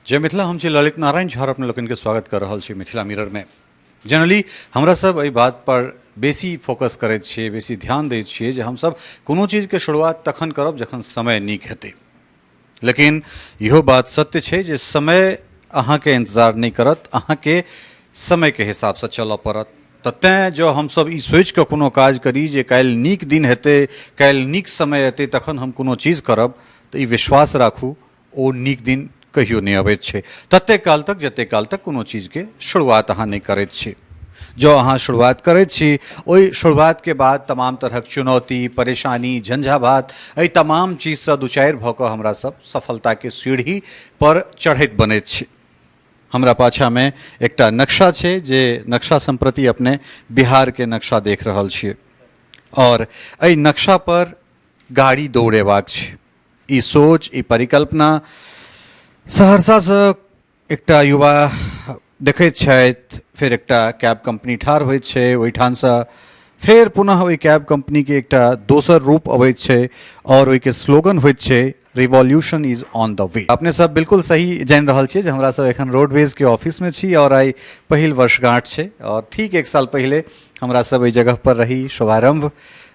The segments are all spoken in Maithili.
जय मिथिला। हम छी ललित नारायण झा, अपने लोकनिके स्वागत कर रहल छी मिथिला मिररमे। जनरली हमरा सब एहि बात पर बेसी फोकस करैत छियै, बेसी ध्यान दैत छियै जे हमसब कोनो चीजके शुरुआत तखन करब जखन समय नीक हेतै। लेकिन इहो बात सत्य छै जे समय अहाँके इंतजार नहि करत, अहाँके समयके हिसाबसँ चलऽ पड़त। तऽ तैँ जँ हमसब ई सोचिकऽ कोनो काज करी जे काल्हि नीक दिन हेतै, काल्हि नीक समय एतै, तखन हम कोनो चीज करब, तऽ ई विश्वास राखू ओ नीक दिन कहियो नहि अबैत छै ततेक काल तक जतेक काल तक कोनो चीजके शुरुआत अहाँ नहि करैत छी। जँ अहाँ शुरुआत करैत छी, ओहि शुरुआतके बाद तमाम तरहक चुनौती, परेशानी, झंझावात, एहि तमाम चीजसँ दू चारि भऽ कऽ हमरा सब सफलताके सीढ़ी पर चढ़ैत बनैत छी। हमरा पाछाँमे एकटा नक्शा छै जे नक्शा सम्प्रति अपने बिहारके नक्शा देख रहल छियै आओर एहि नक्शा पर गाड़ी दौड़ेबाक छै। ई सोच, ई परिकल्पना सहरसासँ एकटा युवा देखैत छथि, फेर एकटा कैब कंपनी ठाढ़ होइत छै, ओहिठामसँ फेर पुनः ओहि कैब कंपनीके एकटा दोसर रूप अबैत छै आओर ओहिके स्लोगन होइत छै revolution is on the way. अपने सब बिल्कुल सही जानि रहल छियै जे हमरा सब एखन रोडवेजके ऑफिसमे छी आओर आइ पहिल वर्षगांठ छै आओर ठीक एक साल पहिले हमरा सब एहि जगह पर रही, शुभारंभ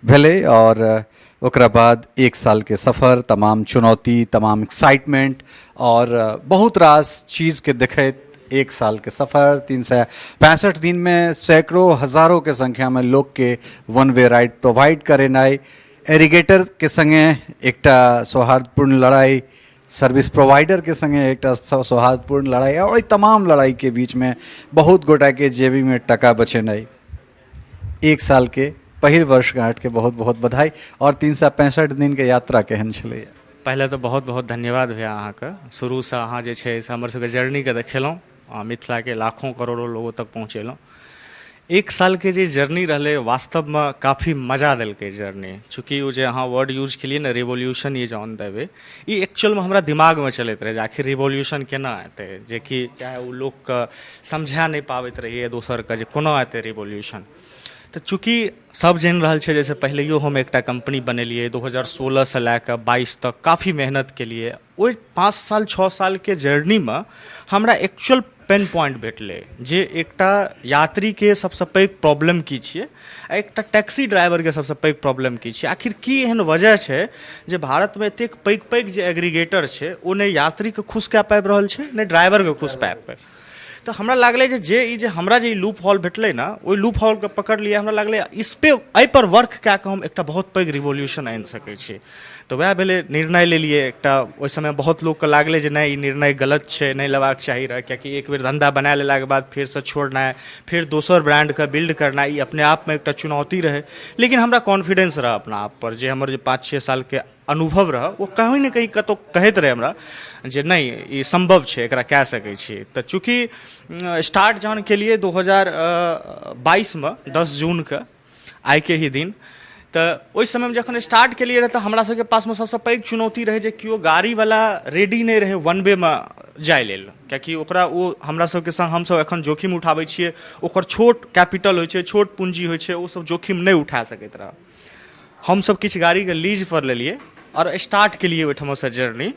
भेलै आओर ओकरा बाद एक सालके सफर, तमाम चुनौती, तमाम एक्साइटमेंट आओर बहुत रास चीजके देखैत एक सालके सफर, 365 दिनमे सैकड़ों हजारोंके संख्यामे लोकके वन वे राइड प्रोवाइड करेनाइ, एरिगेटरके सङ्गे एकटा सौहार्दपूर्ण लड़ाइ, सर्विस प्रोवाइडरके सङ्गे एकटा सौहार्दपूर्ण लड़ाइ आओर ओहि तमाम लड़ाइके बीचमे बहुत गोटाके जेबीमे टका बचेनाइ। एक सालके पहिल वर्षगाँठके बहुत बहुत बधाई। आओर 365 दिनके यात्रा केहन छलैए? पहिले तऽ बहुत बहुत धन्यवाद भैया अहाँके। शुरूसँ अहाँ जे छै से हमर सबके जर्नीके देखेलहुँ आ मिथिलाके लाखों करोड़ों लोगों तक पहुँचेलहुँ। एक सालके जे जर्नी रहलै वास्तवमे काफी मजा देलकै जर्नी। चूँकि ओ जे अहाँ वर्ड यूज केलियै ने, revolution is on the way, ई एक्चुअलमे हमरा दिमागमे चलैत रहै जे आखिर रिवोल्यूशन केना एतै, जेकि चाहे ओ लोकके समझा नहि पाबैत रहियै दोसरके जे कोना एतै रिवोल्यूशन। तऽ चूँकि सब जानि रहल छै, जैसे पहिलैयो हम एकटा कम्पनी बनेलियै 2016सँ लए कऽ 22 तक काफी मेहनत केलियै। ओहि 5 साल 6 सालके जर्नीमे हमरा एक्चुअल पेन पॉइंट भेटलै जे एकटा यात्रीके सबसँ पैघ प्रॉब्लम की छियै आ एकटा टैक्सी ड्राइवरके सबसँ पैघ प्रॉब्लम की छियै। आखिर की एहन वजह छै जे भारतमे एतेक पैघ पैघ जे एग्रीगेटर छै ओ नहि यात्रीके खुश कए पाबि रहल छै, नहि ड्राइवरके खुश पाबि पाबि। तऽ हमरा लागलै जे जे ई जे हमरा जे ई लूप हॉल भेटलै ने, ओहि लूप हॉलके पकड़लियै। हमरा लागलै इस पे, एहिपर वर्क कए कऽ हम एकटा बहुत पैघ रिवोल्यूशन आनि सकै छी। तऽ वएह भेलै, निर्णय लेलियै एकटा। ओहि समय बहुत लोकके लागलै जे नहि, ई निर्णय गलत छै, नहि लेबाक चाही रहए, किएकि एक बेर धन्धा बना लेलाके बाद फेरसँ छोड़नाइ, फेर दोसर ब्रांडके बिल्ड करनाइ, ई अपने आपमे एकटा चुनौती रहै। लेकिन हमरा कॉन्फिडेंस रहए अपना आप पर, जे हमर जे 5-6 सालके अनुभव रहए ओ कहीं ने कहीं कतहु कहैत रहै हमरा जे नहि, ई सम्भव छै, एकरा कए सकै छी। तऽ चूँकि स्टार्ट जहन केलियै 2022मे 10 जूनके, आइके ही दिन, तऽ ओहि समयमे जखन स्टार्ट केलियै रहए तऽ हमरा सबके पासमे सबसँ पैघ चुनौती रहै जे केओ गाड़ीवला रेडी नहि रहै वन वेमे जाइ लेल, किएकि ओकरा ओ हमरा सबके सङ्ग हमसब एखन जोखिम उठाबै छियै, ओकर छोट कैपिटल होइ छै, छोट पूँजी होइ छै, ओ सब जोखिम नहि उठा सकैत रहए। हमसब किछु गाड़ीके लीजपर लेलियै आओर स्टार्ट केलियै ओहिठमासँ जर्नी।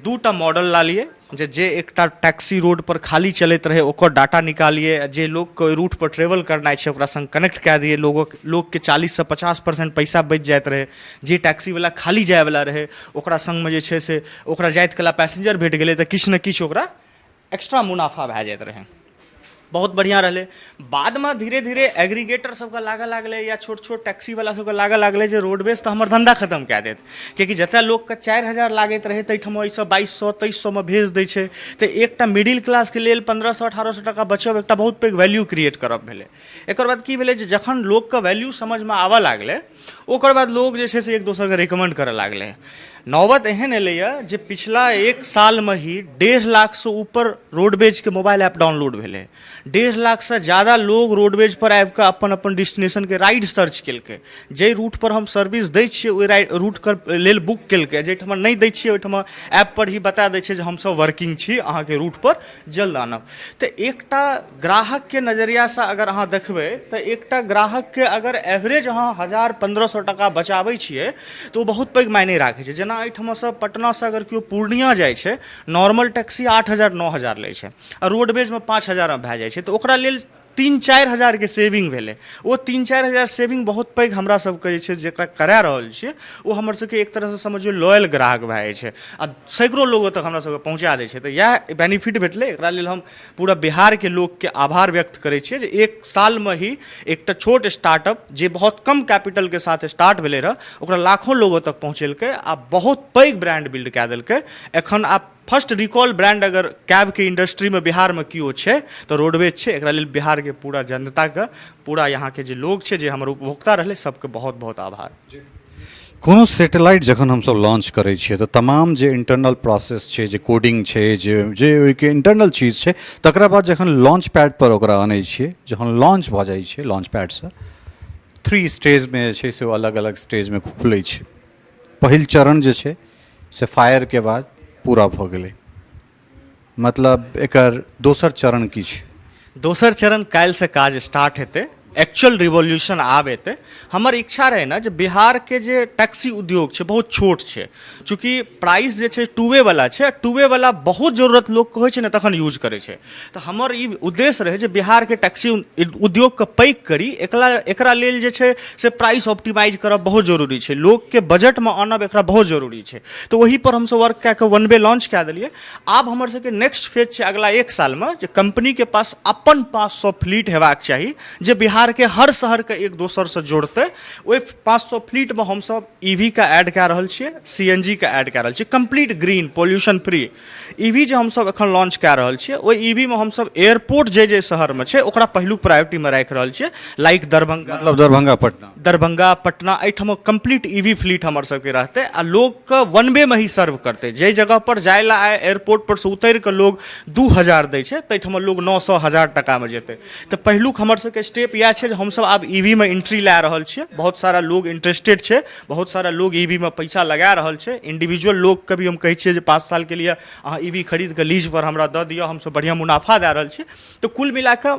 दूटा मॉडल लालियै जे जे एकटा टैक्सी रोडपर खाली चलैत रहै ओकर डाटा निकालियै आ जे लोकके ओहि रूटपर ट्रेवल करनाइ छै ओकरा सङ्ग कनेक्ट कए दियै। लोकके 40सँ 50% पैसा बचि जाइत रहै। जे टैक्सीवला खाली जायवला रहै ओकरा सङ्गमे जे छै से ओकरा जाइत कला पैसेंजर भेट गेलै तऽ किछु ने किछु ओकरा एक्स्ट्रा मुनाफा भए जाइत रहै। बहुत बढ़िआँ रहलै। बादमे धीरे धीरे एग्रीगेटर सबके लागऽ लागलै या छोट छोट टैक्सीवला सबके लागऽ लागलै जे रोडवेज तऽ हमर धन्धा खतम कए देत, किएकि जतऽ लोकके 4000 लागैत रहै ताहिठाम ओहिसँ 2200, 2300मे भेज दै छै। तऽ एकटा मिडिल क्लासके लेल 1500, 1800 टाका बचब एकटा बहुत पैघ वैल्यू क्रिएट करब भेलै। एकर बाद की भेलै जे जखन लोकके वैल्यू समझमे आबऽ लागलै, ओकर बाद लोक जे छै से एक दोसरके रिकमेंड करऽ लागलै। नौबत एहन एलैए जे पिछला एक सालमे ही 1.5 लाखसँ ऊपर रोडवेजके मोबाइल ऐप डाउनलोड भेलै। 1.5 लाखसँ ज्यादा लोग रोडवेज पर आबि कऽ अपन अपन डेस्टिनेशनके राइड सर्च केलकै। जाहि रूटपर हम सर्विस दै छियै ओहि राइड रूटके लेल बुक केलकै। जाहिठाम नहि दै छियै ओहिठाम ऐप पर ही बता दै छै जे हमसभ वर्किंग छी, अहाँके रूटपर जल्द आनब। तऽ एकटा ग्राहकके नजरियासँ अगर अहाँ देखबै तऽ एकटा ग्राहकके अगर एवरेज अहाँ 1000, 1500 टाका बचाबै छियै तऽ ओ बहुत पैघ मायने राखै छै। जेना जेना एहिठामसँ पटनासँ अगर केओ पूर्णिया जाइ छै, नॉर्मल टैक्सी 8,000 9,000 लै छै आ रोडवेजमे 5,000मे भए जाइ छै, तऽ ओकरा लेल 3-4 हजारके सेविंग भेलै। ओ 3-4 हजार सेविंग बहुत पैघ हमरा सबके जे छै, जकरा करा रहल छियै, ओ हमर सबके एक तरहसँ समझियौ लॉयल ग्राहक भए जाइ छै आ सैकड़ो लोग तक हमरा सबके पहुँचा दै छै। तऽ इएह बेनिफिट भेटलै। एकरा लेल हम पूरा बिहारके लोकके आभार व्यक्त करै छियै जे एक सालमे ही एकटा छोट स्टार्टअप जे बहुत कम कैपिटलके साथ स्टार्ट भेलै रहए, ओकरा लाखों लोगों तक पहुँचेलकै आ बहुत पैघ ब्रांड बिल्ड कए देलकै। एखन आब फर्स्ट रिकॉल ब्रांड अगर कैबके इंडस्ट्रीमे बिहारमे केओ छै तऽ रोडवेज छै। एकरा लेल बिहारके पूरा जनताके, पूरा यहाँके जे लोग छै, जे हमर उपभोक्ता रहलै, सबके बहुत बहुत आभार। कोनो सैटेलाइट जखन हमसभ लॉन्च करै छियै तऽ तमाम जे इंटरनल प्रोसेस छै, जे कोडिंग छै, जे जे ओहिके इंटरनल चीज छै, तकरा बाद जखन लॉन्च पैड पर ओकरा अनै छियै, जखन लॉन्च भऽ जाइ छै लॉन्च पैडसँ, थ्री स्टेजमे जे छै से ओ अलग अलग स्टेजमे खुलै छै। पहिल चरण जे छै से फायरके बाद पूरा भऽ गेलै, मतलब एकर दोसर चरण की छै? दोसर चरण काल्हिसँ काज स्टार्ट हेतै। एक्चुअल रिवोल्यूशन आब एतै। हमर इच्छा रहै ने जे बिहारके जे टैक्सी उद्योग छै, बहुत छोट छै। चूँकि प्राइस जे छै टू वे वला छै, टू वे वला बहुत जरूरत लोकके होइ छै ने तखन यूज करै छै। तऽ हमर ई उद्देश्य रहै जे बिहारके टैक्सी उद्योगके पैघ करी। एकरा लेल जे छै से प्राइस ऑप्टिमाइज करब बहुत जरूरी छै, लोकके बजटमे आनब एकरा बहुत जरूरी छै। तऽ ओहिपर हमसब वर्क कए कऽ वन वे लॉन्च कए देलियै। आब हमर सबके नेक्स्ट फेज छै अगला एक सालमे जे कंपनीके पास अपन 500 फ्लीट हेबाक चाही, जे बिहारके हर शहरके एक दोसरसँ जोड़तै। ओहि 500 फ्लीटमे हमसब ई वी के ऐड कए रहल छियै, सी एन जी के ऐड कए रहल छियै, complete green pollution free E V जे हमसब एखन लॉन्च कए रहल छियै। ओहि ई वी मे हमसब एयरपोर्ट जे जे शहरमे छै, ओकरा पहिलुक प्रायोरिटीमे राखि रहल छियै, लाइक दरभंगा। मतलब दरभंगा, पटना। दरभंगा, पटना, एहिठाम कम्प्लीट ई वी फ्लीट हमर सबके रहतै आ लोकके वन वे मे ही सर्व करतै। जाहि जगह पर जाय लए आइ एयरपोर्ट पर से उतरि कऽ लोग 2000 दै छै, ताहिठाम लोग 900 1000 टाकामे जेतै। तऽ पहिलुक हमर सबके स्टेप इएह छै जे हमसब आब ई वी मे एंट्री लए रहल छियै। बहुत सारा लोग इंटरेस्टेड छै, बहुत सारा लोग ई वी मे पैसा लगा रहल छै। इंडिविजुअल लोकके भी हम कहै छियै जे 5 सालके लिए अहाँ ई वी खरीद कऽ लीज पर हमरा दऽ दिअ, हमसब बढ़िआँ मुनाफा दए रहल छी। तऽ कुल मिला कऽ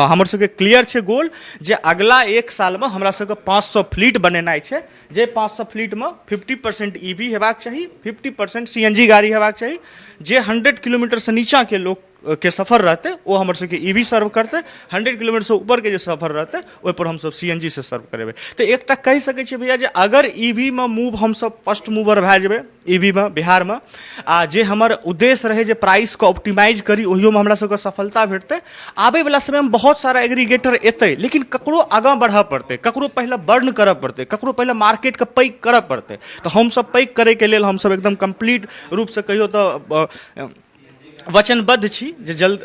हमर सबके क्लियर छै गोल जे अगला एक सालमे हमरा सबके 500 फ्लीट बनेनाइ छै, जे 500 फ्लीटमे 50% ई वी हेबाक चाही, 50% सी एन जी गाड़ी हेबाक चाही। जे 100 किलोमीटरसँ नीचाँके लोक के सफर रहतै, ओ हमर सबके ई वी सर्व करतै। 100 किलोमीटरसँ ऊपरके जे सफर रहतै, ओहिपर हमसब सी एन जी से सर्व करेबै। तऽ एकटा कहि सकै छियै भैया जे अगर ई वी मे मूव हमसब फर्स्ट मूवर भए जेबै ई वी मे बिहारमे, आ जे हमर उद्देश्य रहै जे प्राइसके ऑप्टिमाइज करी, ओहियोमे हमरा सबके सफलता भेटतै। आबैवला समयमे बहुत सारा एग्रीगेटर एतै, लेकिन ककरो आगाँ बढ़ऽ पड़तै, ककरो पहिले बर्न करऽ पड़तै, ककरो पहिले मार्केटके पैघ करऽ पड़तै। तऽ हमसब पैघ करैके लेल हमसब एकदम कम्प्लीट रूपसँ कहियौ तऽ वचनबद्ध छी जे जल्द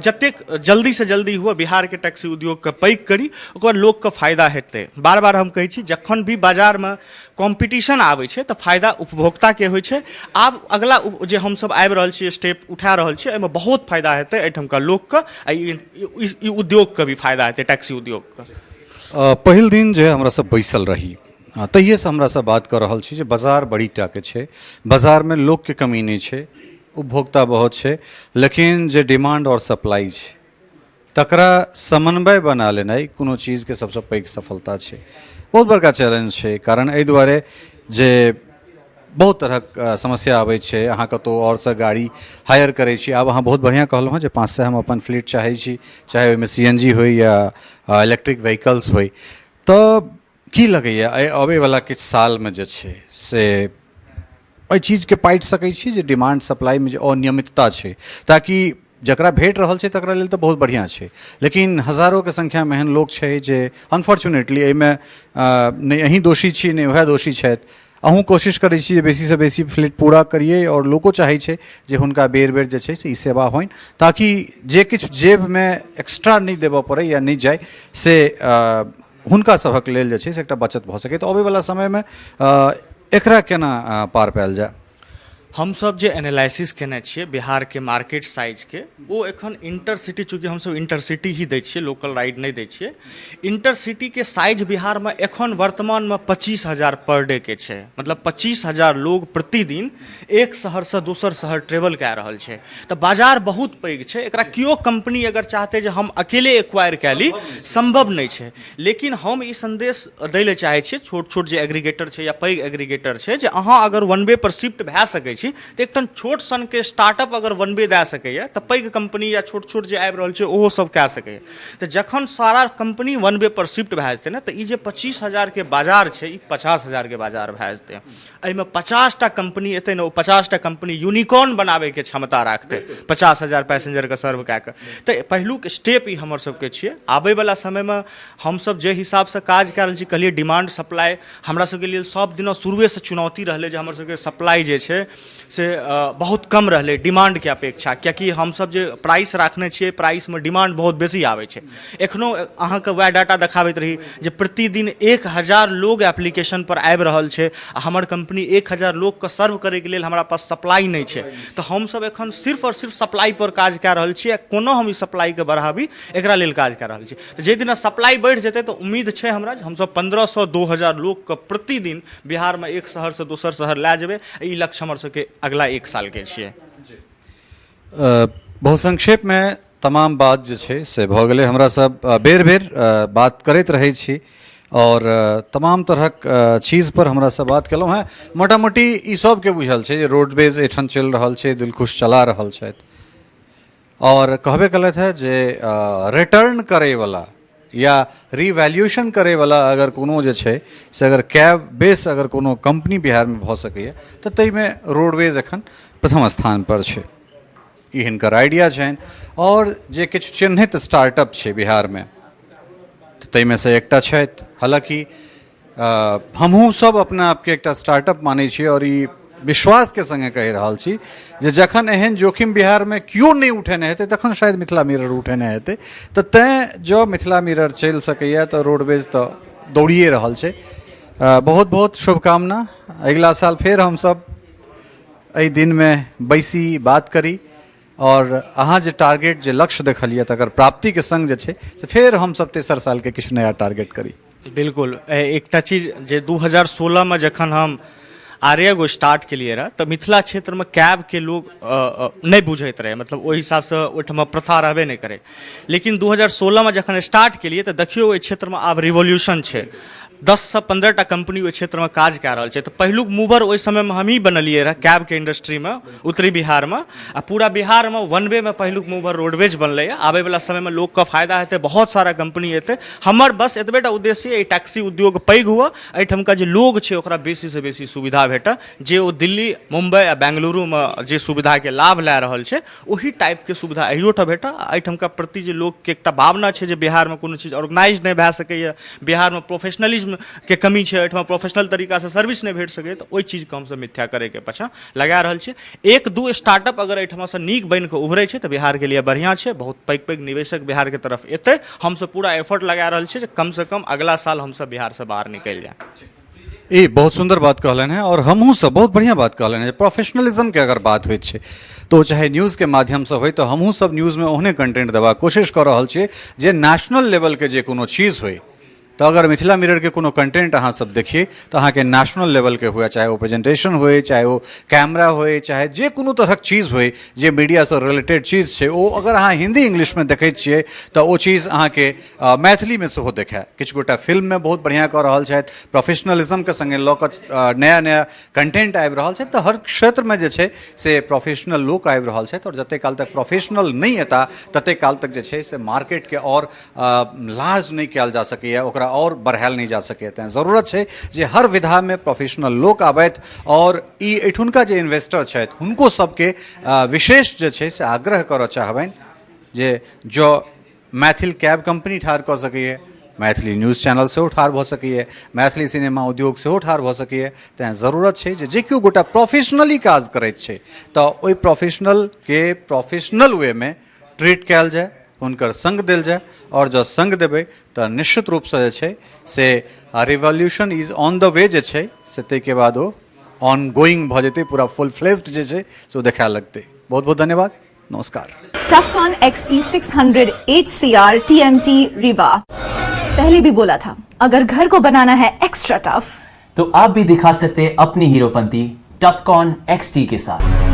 जतेक जल्दीसँ जल्दी हुए बिहारके टैक्सी उद्योगके पैघ करी, ओकर लोकके फायदा हेतै। बार बार हम कहै छी, जखन भी बाजारमे कॉम्पिटिशन आबै छै तऽ फायदा उपभोक्ताके होइ छै। आब अगला जे हमसब आबि रहल छी, स्टेप उठा रहल छी, एहिमे बहुत फायदा हेतै एहिठामका लोकके आ ई उद्योगके भी फायदा हेतै, टैक्सी उद्योगके। पहिल दिन जे हमरा सब बैसल रही, तहिएसँ हमरा सब बात कऽ रहल छी जे बाजार बड़ी टाके छै, बाजारमे लोकके कमी नहि छै, उपभोक्ता बहुत छै, लेकिन जे डिमांड आओर सप्लाई छै तकरा समन्वय बना लेनाइ कोनो चीजके सबसँ पैघ सफलता छै। बहुत बड़का चैलेंज छै, कारण एहि दुआरे जे बहुत तरहक समस्या आबै छै। अहाँ कतहु आओरसँ गाड़ी हायर करै छी। आब अहाँ बहुत बढ़िआँ कहलहुँ हँ जे 500 हम अपन फ्लीट चाहै छी, चाहे ओहिमे सी एन जी होइ या इलेक्ट्रिक व्हीकल्स होइ। तऽ की लगैए, एहि अबैवला किछु सालमे जे छै से एहि चीजके पाटि सकै छी जे डिमांड सप्लाईमे जे अनियमितता छै, ताकि जकरा भेट रहल छै तकरा लेल तऽ बहुत बढ़िआँ छै, लेकिन हजारोके संख्यामे एहन लोक छै जे अनफॉर्चुनेटली एहिमे नहि अहीँ दोषी छी, नहि वएह दोषी छथि। अहूँ कोशिश करै छी जे बेसीसँ बेसी फ्लीट पूरा करियै आओर लोको चाहै छै जे हुनका बेर बेर जे छै से ई सेवा होइन, ताकि जे किछु जेबमे एक्स्ट्रा नहि देबऽ पड़ै या नहि जाय, से हुनका सभक लेल जे छै से एकटा बचत भऽ सकै। तऽ अबैवला समयमे एकरा केना पार पायल जाय? हमसभ जे एनालिसिस केने छियै बिहारके मार्केट साइजके, ओ एखन इंटरसिटी, चूँकि हमसभ इंटरसिटी ही दै छियै, लोकल राइड नहि दै छियै, इंटरसिटीके साइज बिहारमे एखन वर्तमानमे 25,000 पर डे के छै। मतलब 25,000 लोग प्रतिदिन एक शहरसँ दोसर शहर ट्रेवल कए रहल छै। तऽ बाजार बहुत पैघ छै। एकरा केओ कम्पनी अगर चाहतै जे हम अकेले एक्वायर कए ली, सम्भव नहि छै। लेकिन हम ई सन्देश दै लए चाहै छियै छोट छोट जे एग्रीगेटर छै या पैघ एग्रीगेटर छै, जे अहाँ अगर वन वे पर शिफ्ट भए सकै छी तऽ एकटा छोट सनके स्टार्टअप अगर वन वे दए सकैए तऽ पैघ कम्पनी या छोट छोट जे आबि रहल छै ओहो सब कए सकैए। तऽ जखन सारा कम्पनी वन वे पर शिफ्ट भए जेतै ने, तऽ ई जे 25,000के बाजार छै, ई 50,000के बाजार भए जेतै। एहिमे 50टा कम्पनी एतै ने, ओ 50टा कम्पनी यूनिकॉर्न बनाबैके क्षमता राखतै 50,000 पैसेंजरके सर्व कए कऽ। तऽ पहिलुक स्टेप ई हमर सबके छियै। आबैवला समयमे हमसब जे हिसाबसँ काज कए रहल छी, कहलियै डिमांड सप्लाई हमरा सबके लेल सब दिना शुरुएसँ चुनौती रहलै जे हमर सबके सप्लाई जे छै से बहुत कम रहलै डिमांडके अपेक्षा, कियाकि हमसब जे प्राइस राखने छियै, प्राइसमे डिमांड बहुत बेसी आबै छै। एखनो अहाँके वएह डाटा देखाबैत रही जे प्रतिदिन 1000 लोग एप्लीकेशनपर आबि रहल छै आ हमर कम्पनी 1000 लोकके सर्व करैके लेल हमरा पास सप्लाई नहि छै। तऽ हमसब एखन सिर्फ आओर सिर्फ सप्लाइपर काज कए रहल छियै आ कोना हम ई सप्लाइके बढ़ाबी, एकरा लेल काज कए रहल छी। तऽ जाहि दिना सप्लाई बढ़ि जेतै तऽ उम्मीद छै हमरा जे हमसब 1500 2000 लोकके प्रतिदिन बिहारमे एक शहरसँ दोसर शहर लए जेबै। ई लक्ष्य हमर सबके अगिला एक सालके छियै। बहुत संक्षेपमे तमाम बात जे छै से भऽ गेलै। हमरा सब बेर बेर बात करैत रहै छी आओर तमाम तरहक चीजपर हमरा सब बात केलहुँ हेँ। मोटा मोटी ई सबके बुझल छै जे रोडवेज एहिठाम चलि रहल छै, दिलखुश चला रहल छथि आओर कहबे केलथि हेँ जे रिटर्न करैवला या रिवैल्यूएशन करैवला अगर कोनो जे छै से अगर कैब बेस अगर कोनो कम्पनी बिहारमे भऽ सकैए तऽ ताहिमे रोडवेज एखन प्रथम स्थानपर छै। ई हिनकर आइडिया छनि। आओर जे किछु चिन्हित स्टार्टअप छै बिहारमे तऽ ताहिमे सँ एकटा छथि। हालाँकि हमहूँ सब अपना आपके एकटा स्टार्टअप मानै छी आओर ई विश्वासके सङ्गे कहि रहल छी जे जखन एहन जोखिम बिहारमे केओ नहि उठेने हेतै तखन शायद मिथिला मिरर उठेने हेतै। तऽ तैँ जँ मिथिला मिरर चलि सकैए तऽ रोडवेज तऽ दौड़िए रहल छै। बहुत बहुत शुभकामना। अगिला साल फेर हमसब एहि दिनमे बैसी बात करी आओर अहाँ जे टारगेट जे लक्ष्य देखलियै तकर प्राप्तिके सङ्ग जे छै से फेर हमसब तेसर सालके किछु नया टारगेट करी। बिल्कुल। एकटा चीज जे 2016मे जखन हम आर्यगो स्टार्ट केलियै रहए तऽ मिथिला क्षेत्रमे कैबके लोग नहि बुझैत रहै, मतलब ओहि हिसाबसँ ओहिठाम प्रथा रहबे नहि करै। लेकिन 2016मे जखन स्टार्ट केलियै तऽ देखियौ ओहि क्षेत्रमे आब रिवोल्यूशन छै। 10सँ 15टा कम्पनी ओहि क्षेत्रमे काज कए रहल छै। तऽ पहिलुक मूवर ओहि समयमे हमही बनलियै रहए कैबके इंडस्ट्रीमे उत्तरी बिहारमे, आ पूरा बिहारमे वन वेमे पहिलुक मूवर रोडवेज बनलैए। आबैवला समयमे लोकके फायदा हेतै, बहुत सारा कम्पनी एतै। हमर बस एतबे टा उद्देश्य अइ, टैक्सी उद्योग पैघ हुअ, एहिठामका जे लोग छै ओकरा बेसीसँ बेसी सुविधा भेटय, जे ओ दिल्ली, मुम्बई आ बेंगलुरुमे जे सुविधाके लाभ लए रहल छै ओही टाइपके सुविधा एहियोठाम भेटय। आ एहिठामका प्रति जे लोकके एकटा भावना छै जे बिहारमे कोनो चीज ऑर्गेनाइज नहि भए सकैए, बिहारमे प्रोफेशनलिज्मके कमी छै, एहिठाम प्रोफेशनल तरीकासँ सर्विस नहि भेट सकैए, तऽ ओहि चीजके हमसभ मिथ्या करैके पाछाँ लगा रहल छियै। एक दू स्टार्टअप अगर एहिठामसँ नीक बनि कऽ उभरै छै तऽ बिहारके लिए बढ़िआँ छै। बहुत पैघ पैघ निवेशक बिहारके तरफ एतै। हमसभ पूरा एफर्ट लगा रहल छियै जे कमसँ कम अगिला साल हमसभ बिहारसँ बाहर निकलि जाय। ई बहुत सुन्दर बात कहलनि हेँ आओर हमहूँ सब बहुत बढ़िआँ बात कहलनि हेँ। प्रोफेशनलिज्मके अगर बात होइत छै तऽ ओ चाहे न्यूजके माध्यमसँ होइ, तऽ हमहूँ सब न्यूजमे ओहने कंटेंट देबाक कोशिश कऽ रहल छियै जे नेशनल लेवलके जे कोनो चीज होइ। तऽ अगर मिथिला मिररके कोनो कंटेंट अहाँ सब देखियै तऽ अहाँके नेशनल लेवलके हुए, चाहे ओ प्रेजेंटेशन होइ, चाहे ओ कैमरा होइ, चाहे जे कोनो तरहक चीज होइ जे मीडियासँ रिलेटेड चीज छै, ओ अगर अहाँ हिन्दी इंग्लिशमे देखै छियै तऽ ओ चीज अहाँके मैथिलीमे सेहो देखै। किछु गोटा फिल्ममे बहुत बढ़िआँ कऽ रहल छथि, प्रोफेशनलिज्मके सङ्गे लऽ कऽ नया नया कंटेंट आबि रहल छै। तऽ हर क्षेत्रमे जे छै से प्रोफेशनल लोक आबि रहल छथि आओर जतेक काल तक प्रोफेशनल नहि एता ततेक काल तक जे छै से मार्केटके आओर लार्ज नहि कयल जा सकैए, ओकरा आओर बढ़ायल नहि जा सकैए। तैँ जरूरत छै जे हर विधामे प्रोफेशनल लोक आबथि आओर ई एहिठुनका जे इन्वेस्टर छथि हुनको सबके विशेष जे छै से आग्रह करऽ चाहबनि जे जँ मैथिल कैब कम्पनी ठाढ़ कऽ सकैए, मैथिली न्यूज चैनल सेहो ठाढ़ भऽ सकैए, मैथिली सिनेमा उद्योग सेहो ठाढ़ भऽ सकैए। तैँ जरूरत छै जे जे केओ गोटा प्रोफेशनली काज करैत छै तऽ ओहि प्रोफेशनलके प्रोफेशनल वेमे ट्रीट कयल जाय, हुनकर सङ्ग देल जाय। आओर जँ सङ्ग देबै तऽ निश्चित रूपसँ जे छै से revolution is on the way जे छै से ताहिके बाद ओ ऑन गोइंग भऽ जेतै, पूरा फुल फ्लेज्ड जे छै से ओ देखाए लगतै। बहुत बहुत धन्यवाद, नमस्कार। Tufcon XT600 HCR TMT Rewa। पहले भी बोला था, अगर घर को बनाना है एक्स्ट्रा टफ तो आप भी दिखा सकते हैं अपनी हीरोपंती टफकॉन XT के साथ।